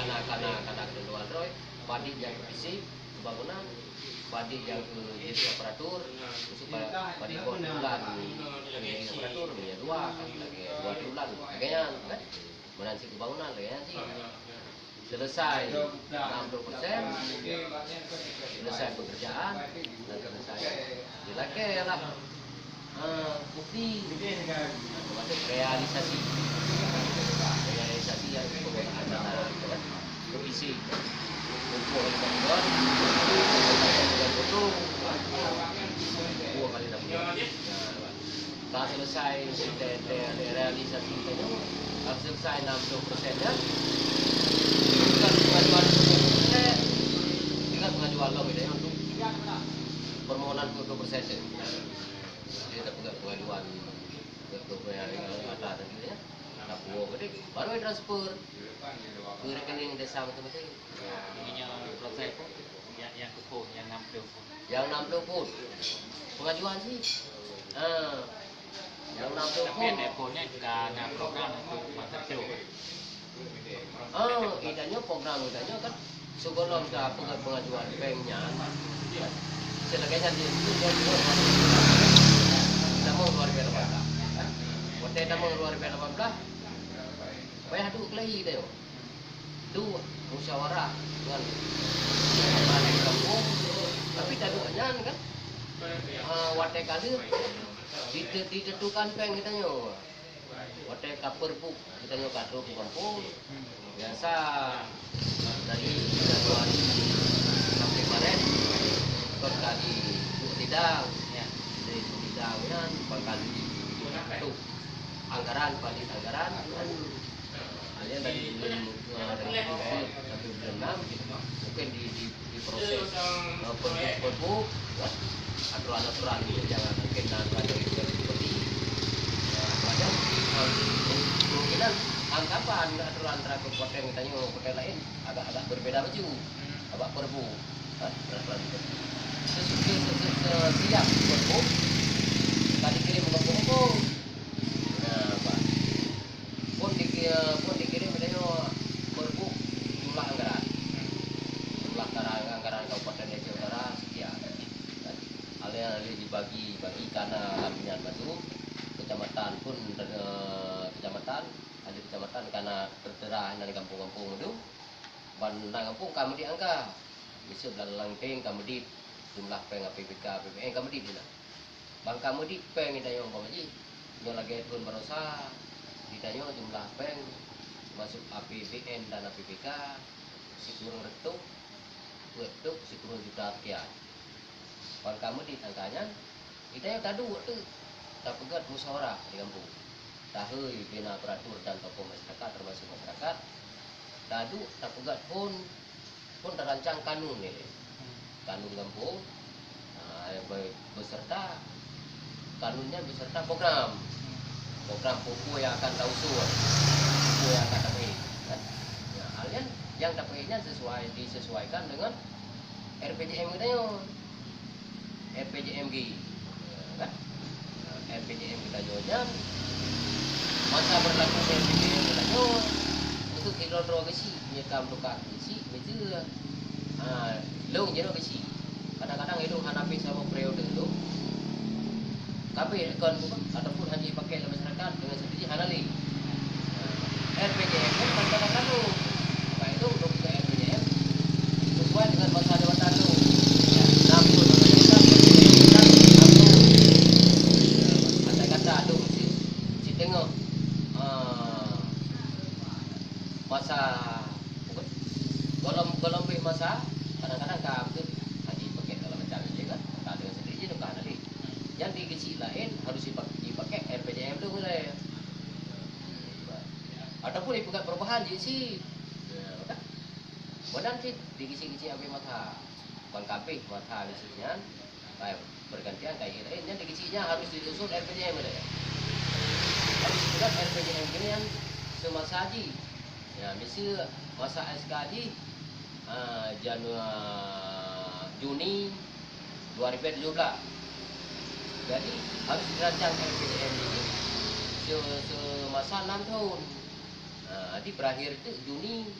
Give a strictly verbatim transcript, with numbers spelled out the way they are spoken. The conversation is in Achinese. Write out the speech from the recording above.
Kana, kana, kana ketentuan droe, padit nyang keu fisik, pembangunan, padit nyang keu jeuet aparatur, miseu pa-, padit boh triwulan, jeuet aparatur, ya dua, kan, lagèe dua triwulan, lagèe nyan, kan. Meunan cit pembangunan, lagèe nyan cit. Selesai enam puluh persen, selesai pekerjaan, dan selesai, ya, lakèe lah. Ah, bukti. Maksud realisasi. Realisasi nyang pembukaan dana keu fisik. Kumpul lima bulan. Dua kali enam bulan. Nah, ka selesai te-, te-, realisasi tanyoe. Ka selesai enam puluh persen nyan. Tinggai pengajuan, tinggai pengajuan lom tanyoe tu. Permohonan dua puluh persen tu. Jadi, tapeugah pengajuan, tapeugah pengajuan ata tadi, ya. Tapuwoe geude, baru transfer keu rekening desa masing-masing. Ini nyang proses pun, nyang, nyang keupoh, nyang enam puluh pun. Nyang enam puluh pun. Pengajuan sih. Ha. Nyang enam puluh pun. Tapi ada pun ni ka na program untuk masa tu. Ah, itanyoe program itanyoe kan sigohlom tapeugah pengajuan bank nyan, seulagèe nyan di, tamong dua ribu lapan belas. Watèe tamong dua ribu lapan belas, payah duek keulayi tanyoe. Duek musyawarah ngon kepala kampung, tapi taduek nyan kan, ah, watèe ka lheueh dite-, ditentukan bank geutanyoe. Watèe ka peureubu geutanyoe ka trok u gampông, biasa dari Januari sampai Maret, kon ka di sidang, ya, di sidang nyan, kon ka di anggaran, balik anggaran. Hanya dari bulan, eh, dari bulan empat sampai bulan enam, mungkin di, di, diproses, eh, pergub-pergub, ya, aturan-aturan yang mungkin dan ada yang seperti, ya, aturan yang, eh, kemungkinan anggapan aturan antara kabupaten geutanyoe, kabupaten lain agak-agak berbeda baju, agak pergub, kan, peraturan itu. Sesuai, se-, se-, se-, setiap pergub, tadi kirim ke kampung-kampung. Nah, Pak. Phon di-, phon dikirim geutanyoe meureumpok jumlah anggaran. Jumlah anggaran, anggaran Kabupaten Aceh Utara sekian. Alèh-alèh dibagi, bagi kana lam nyan batu, kecamatan pun, eh, kecamatan, ada kecamatan kana tertera nan gampông-gampông tu. Ban nan gampông ka meudit angka. Miseu Blang Langkeng ka meudit jumlah péng A P B K, A P B N ka meudit di na. Ban ka meudit péng geutanyoe umpama jih, nyoe lagèe thôn baroesa, geutanyoe jumlah péng masuk A P B N dan A P B K sikureueng reutôh, peuet reutôh sikureueng juta rupiah. Ban ka meudit angka nyan, geutanyoe taduek teuk, tapeugöt musyawarah di gampông. Tahôi bina aparatur dan tokoh masyarakat, termasuk masyarakat, taduek tapeugöt phon Pun tarancang kanun nilai. Kanun gampông, ah, be-, beserta kanun nyan beserta program. Program peue-peue nyang akan tausul, peue-peue nyang akan tabi, kan? Nah, hal nyan nyang tabi nyan sesuai, disesuaikan dengan R P J M geutanyoe. R P J M G, kan? Nah, R P J M geutanyoe nyan, masa berlaku R P J M geutanyoe, untuk sidroe-droe geuchik, meunyoe ka meutuka geuchik, meunyoe, ha, lôn jinoe geuchik. Kadang-kadang ilôn hana pih saboh periode lôn, ka abéh kon, ataupun hana jipakèk lé masyarakat, dengan sendiri hana lé. R P J M nyan ban ka lôn. Maka itu, untuk R P J M, sesuai dengan masa jabatan lôn. Ya, enam puluh tahun kita, R P J M kita enam puluh. Andai kata lôn si-, siteungoh, ah, masa, golom-, golom beh masa, kadang-kadang ka beutôi haji pakai segala macam je kan, ka dengan sendiri je tu ka hana lé. Nyang di geuchik laén harus jipak-, jipakai R P J M tu mulai. Ataupun ipeugah perubahan jih si. Ya, kan? Meunan cit di geuchik-geuchik abéh masa. Ban ka abéh masa geuchik nyan, ka bergantian ka ié laén. Nyan di geuchik nyan harus disusun R P J M lé. Harus ipeugah R P J M geuh nyan semasa jih. Ya, miseu masa S K jih, ah, Januari, Juni dua ribu tujuh belas. Jadi, harus dirancang R P J M ini se-, semasa enam tahun. Ah, jadi berakhir tu Juni